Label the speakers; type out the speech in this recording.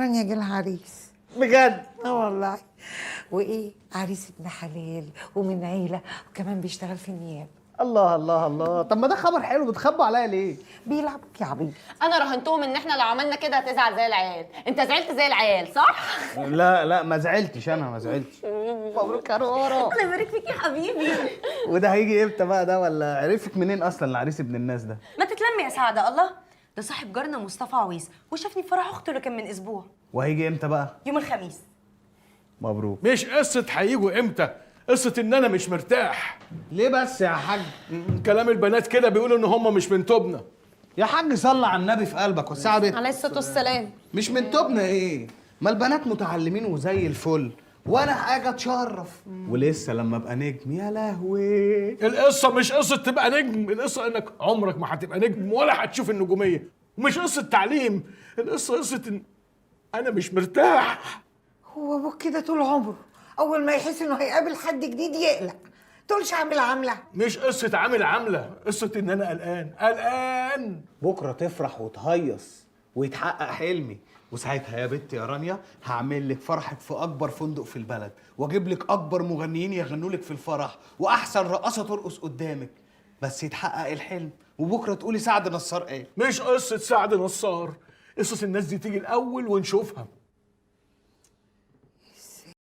Speaker 1: رانيا جالها عريس.
Speaker 2: بجد؟
Speaker 1: اه والله. وايه، عريس ابن حلال ومن عيله وكمان بيشتغل في النيابة.
Speaker 2: الله الله الله، طب ما ده خبر حلو، بتخبوا عليا ليه؟
Speaker 1: بيلعبوك يا عبيط.
Speaker 3: انا راهنتهم ان احنا لو عملنا كده هتزعل زي العيال. انت زعلت زي العيال صح؟
Speaker 2: لا لا ما زعلتش، انا ما زعلتش. مبروك يا رورو.
Speaker 3: الله يبارك فيك يا حبيبي.
Speaker 2: وده هيجي امتى بقى ده؟ ولا عرفك منين اصلا العريس ابن الناس ده؟
Speaker 4: ما تتلمي يا سعدة. الله، ده صاحب جارنا مصطفى عويس، وشافني في فرح اخته اللي كان من اسبوع.
Speaker 2: وهيجي امتى بقى؟
Speaker 4: يوم الخميس.
Speaker 2: مبروك.
Speaker 5: مش قصة هيجوا امتى، قصة ان انا مش مرتاح.
Speaker 2: ليه بس يا حاج؟
Speaker 5: كلام البنات كده بيقولوا ان هم مش من توبنا.
Speaker 2: يا حاج صلى على النبي في قلبك والساعة بيت.
Speaker 3: عليه الصلاة والسلام.
Speaker 2: مش من توبنا ايه؟ ما البنات متعلمين وزي الفل، وانا حاجة اتشرف. ولسه لما ابقى نجم يا لهوي.
Speaker 5: القصة مش قصة تبقى نجم، القصة انك عمرك ما هتبقى نجم ولا هتشوف النجومية. ومش قصة تعليم، القصة قصة ان انا مش مرتاح.
Speaker 1: هو ابوك كده طول عمره، اول ما يحس انه هيقابل حد جديد يقلق. تقولش عامل عامله.
Speaker 5: مش قصة عامل عامله، قصة ان انا قلقان قلقان.
Speaker 2: بكره تفرح وتهيص ويتحقق حلمي، وساعتها يا بنت يا رانيا هعمل لك فرحك في اكبر فندق في البلد، واجيب لك اكبر مغنيين يغنوا لك في الفرح، واحسن رقاصه ترقص قدامك. بس يتحقق الحلم وبكره تقولي سعد نصار ايه.
Speaker 5: مش قصة سعد نصار، قصة الناس دي تيجي الاول ونشوفها.